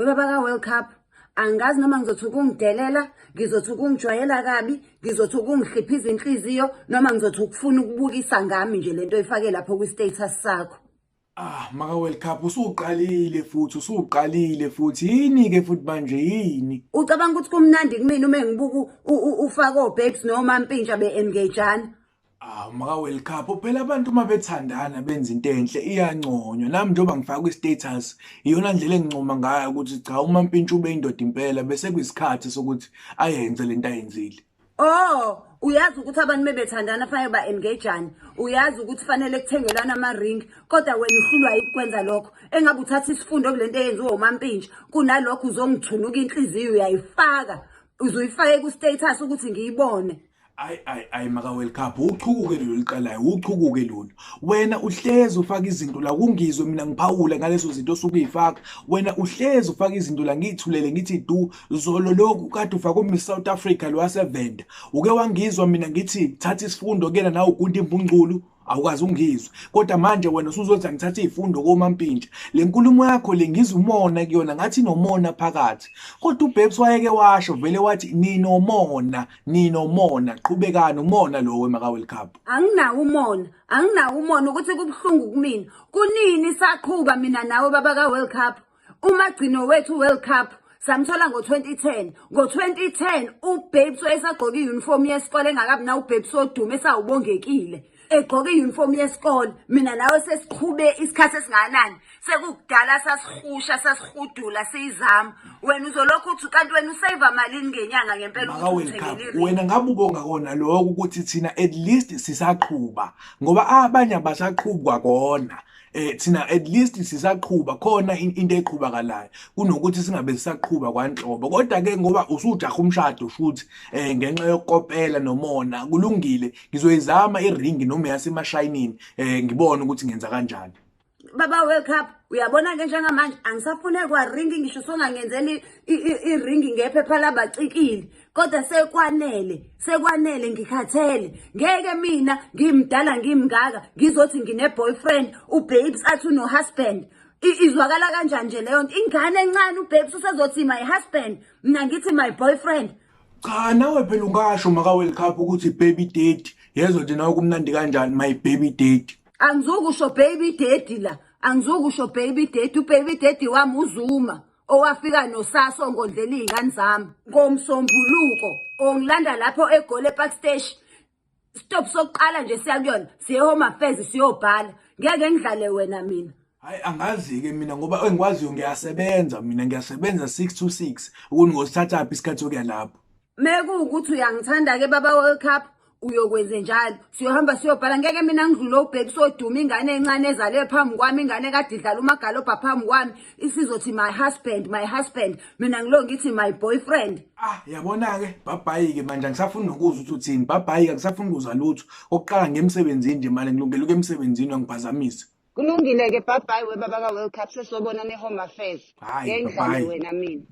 Webaba ka-World Cup, angazi noma ngizothi ukungidelela, ngizothi ukungijwayela kabi, ngizothi ukungihliphiza inhliziyo noma ngizothi ukufuna ukubukisa ngami nje lento oyifake lapho kwi-status sakho. Ah, maka World Cup usuqalile futhi, usuqalile futhi. Yini ke futhi manje yini? Ucabanga ukuthi kumnandi kumina uma ngibuka ufake o-Babes noMampintsha be-engage-ana? Ah, maka World Cup phela abantu uma bethandana benza into enhle iyanconywa. Nami njengoba ngifaka kwi-status iyona ndlela engincoma ngayo ukuthi cha uMampintsha ube indoda impela bese kuyisikhathi sokuthi ayenze lento ayenzile. Oh, uyazi ukuthi abantu mebethandana fanele ba-engage-ane. Uyazi ukuthi fanele kuthengelwane ama-ring, kodwa wena uhlulwa yikukwenza lokho. Engabe uthatha isifundo kule nto eyenziwa uMampintsha, kunalokho uzongithunuka inhliziyo uyayifaka. Uzuyifake ku-status ukuthi ngiyibone. Ayi ayi ayi maka World Cup uchukuke lolu liqalayo uchukuke lolu. Wena uhlezi ufaka izinto la kungizwe mina ngiphawula ngalezo zinto osuke uyifaka. Wena uhlezi ufaka izinto la ngithulele ngithi du zolo lokhu kade ufaka uMiss South Africa lo wasevenda. Uke wangizwa mina ngithi thatha isifundo kuyena nawe ugunda imbunculu awukaze ungizwe kodwa manje wena usuzothi angithathe izifundo komampintsha le nkulumo yakho le ngizwa umona kuyona ngathi inomona phakathi kodwa uBabes wayeke washo vele wathi ninomona ninomona qhubekani umona lo wemaka World Cup. Anginawo umona, anginawo umona ukuthi kubuhlungu kumina. Kunini saqhuba mina nawe baba ka World Cup? Umagcino wethu World Cup samthola ngo-2010. Ngo-2010 uBabes wayesagqoka i-uniform yesikole engakabi nawo uBabes odume esawubongekile. Egqoka i-uniform yesikole, mina nawe sesiqhube isikhathi esingakanani? Sekukudala sasihusha sasihudula siyizama. Wena uzolokhu uthi kanti wena usave malini ngenyanga ngempela Maka ukuthi World Cup uthengele i-ring? wena ngabe ubonga kona lokho ukuthi thina at least sisaqhuba ngoba abanye abasaqhubi kwakona thina at least sisaqhuba khona into eqhubakalayo kunokuthi singabe sisaqhuba kwanhlobo kodwa ke ngoba usujaha umshado futhi ngenxa yokukopela nomona kulungile ngizoyizama iringi noma yasemashayinini ngibone ukuthi ngenza kanjani. Baba World Cup uyabona ke njengamanje angisafune kwa ringi ngisho songangenzeli iringi ngephepha labacikile kodwa sekwanele sekwanele ngikhathele ngeke mina ngimdala ngimngaka ngizothi ngine boyfriend uBabes athi uno husband. Izwakala kanjani nje leyo nto? Ingane encane uBabes usezothi my husband, mina ngithi my boyfriend. Cha nawe phela ungasho maka World Cup ukuthi baby daddy yezwa nje nawe kumnandi kanjani my baby daddy. Angizukusho baby daddy la, angizukusho baby daddy, ubaby daddy wami uZuma owafika noSaso ngondlela iy'ngane zami ngomsombuluko ongilanda lapho eGoli ePark Station. Stop sokuqala nje siya kuyona, siye Home Affairs siyobhala. Ngeke ngidlale wena mina. Hayi angazi-ke mina ngoba engikwaziyo ngiyasebenza mina ngiyasebenza 6 to 6 ukuthi ngosithathaphi isikhathi sokuya lapho. Mekuwukuthi uyangithanda-ke baba World Cup uyokwenze njalo siyohamba siyobhala ngeke mina ngidlule ubheki soduma ingane encane ezalwe phambi kwami ingane ekade idlala umagalobha phambi kwami isizothi my husband my husband mina ngilo ngithi my boyfriend. Ah yabona-ke bhabhayi-ke manje angisafuni nokuzwa ukuthi uthini bhabhayi-ke angisafuni ukuzwa lutho okokuqala ngemsebenzini nje manje ngilungele ukuya emsebenzini uyangiphazamisa. Kulungile ke bye bye webaba ka World Cup sesobonana e Home Affairs. Hayi Ngeke ngidlale bye. wena mina.